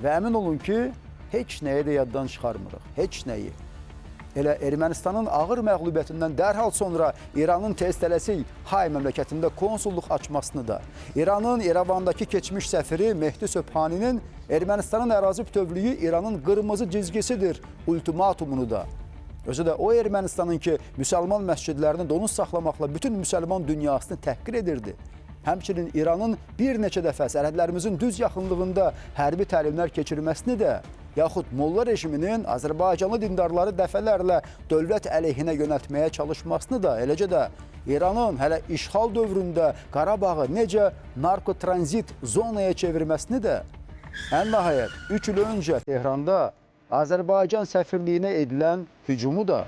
Və əmin olun ki, heç nəyi də yaddan çıxarmırıq, heç nəyi. Elə Ermənistanın ağır məğlubiyyətindən dərhal sonra İranın tez tələsik Hay məmləkətində konsulluq açmasını da, İranın İrəvandakı keçmiş səfiri Mehdi Sübhaninin Ermənistanın ərazi bütövlüyü İranın qırmızı cizgisidir ultimatumunu da, özü də o Ermənistanın ki, müsəlman məscidlərini donuz saxlamaqla bütün müsəlman dünyasını təhqir edirdi. Həmçinin İranın bir neçə dəfə sərhədlərimizin düz yaxınlığında hərbi təlimlər keçirməsini də, yaxud Molla rejiminin Azərbaycanlı dindarları dəfələrlə dövlət əleyhinə yönəltməyə çalışmasını da, eləcə də İranın hələ işğal dövründə Qarabağı necə narkotranzit zonaya çevirməsini də, ən nəhayət 3 il öncə Tehranda Azərbaycan səfirliyinə edilən hücumu da.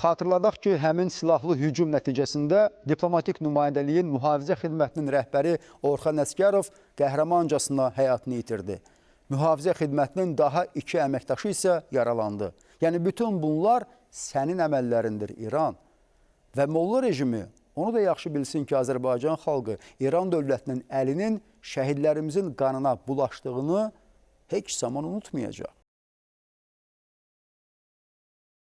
Xatırladaq ki, həmin silahlı hücum nəticəsində diplomatik nümayəndəliyin mühafizə xidmətinin rəhbəri Orxan Əsgərov qəhrəmancasına həyatını itirdi. Mühafizə xidmətinin daha 2 əməkdaşı isə yaralandı. Yəni bütün bunlar sənin əməllərindir İran. Və Molla rejimi onu da yaxşı bilsin ki, Azərbaycan xalqı İran dövlətinin əlinin şəhidlərimizin qanına bulaşdığını heç zaman unutmayacaq.